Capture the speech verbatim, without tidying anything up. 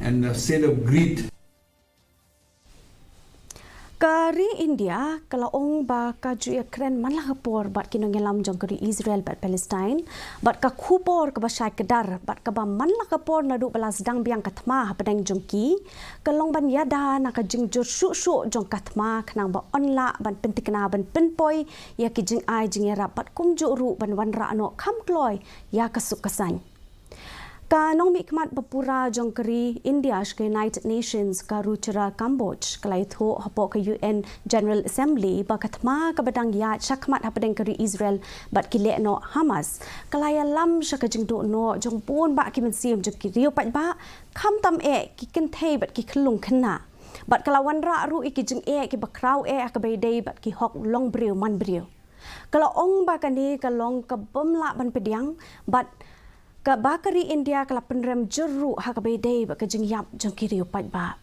and a state of greed. Ka ri India ka la ong ba ka ju ïakren man la ka por bad ki nongïalam jong ka ri Israel bad Palestine bad ka khubor kaba shai kdar bad kaba man la ka por naduh ba la sdang biang ka thma hapdeng jong ki ka long ban ïada na ka jingjur shuh shuh jong ka thma khnang ba yn lah ban pyntikna ban pynpoi ïa ki jingai jingïarap bad kumjuh ruh ban wanrah noh kham kloi ïa ka suk ka saiñ. Ka nongmihkhmat ba pura jong ka ri India sha ka United Nations, ka Ruchira Kamboj, ka la ïathuh hapoh ka U N General Assembly ba ka thma kaba dang ïaid shakhmat hapdeng ka ri Israel bad ki lehnoh Hamas ka la ïalam sha ka jingduh noh jong bun bah ki mynsiem jong ki riew paidbah, khamtam eh ki kynthei bad ki khyllung khynnah. Bad ka la wanrah ruh ïa ki jingeh kiba khraw eh ha kaba ïadei bad ki hok long briew man briew. Ka la ong ba kane ka long ka bym lah ban pdiang bad kaba ka ri India ka la pynrem jur ruh ha kaba ïadei bad ka jingïap jong ki riew paidbah.